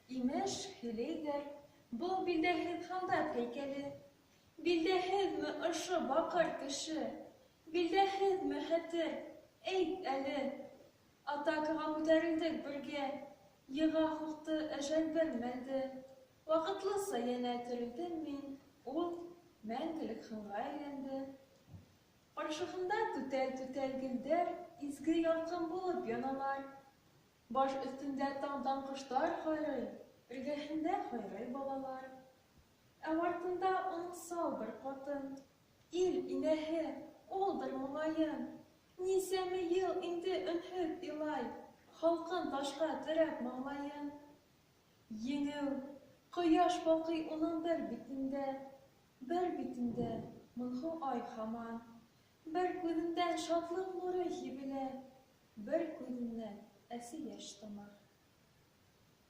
Имеш, һөйләйҙәр, был билдәһеҙ һалдат һәйкәле. Билдәһеҙме ошо баҡыр кеше? Билдәһеҙме хәтер, әйт әле? Атакаға күтәрелдек бергә, Йыға һуҡты әжәл бер мәлде. Ваҡытлыса йәнә терелдем мин, Ул мәңгелек һынға әйләнде. Ҡаршыһында түтәл-түтәл гөлдәр Изге ялҡын булып яналар. Баш өҫтөндә таңдан ҡоштар һайрай, Эргәһендә һайрай балалар. Ә артында уның сал бер ҡатын, Ил инәһе, улдыр моғайын. Нисәмә йыл инде өнһөҙ илай, Һалҡын ташҡа терәп маңлайын. Еңеү! Ҡояш балҡый уның бер битендә, Бер битендә моңһоу ай һаман. Бер күҙендән шатлыҡ нуры һибелә, Бер күҙенән әсе йәш тама.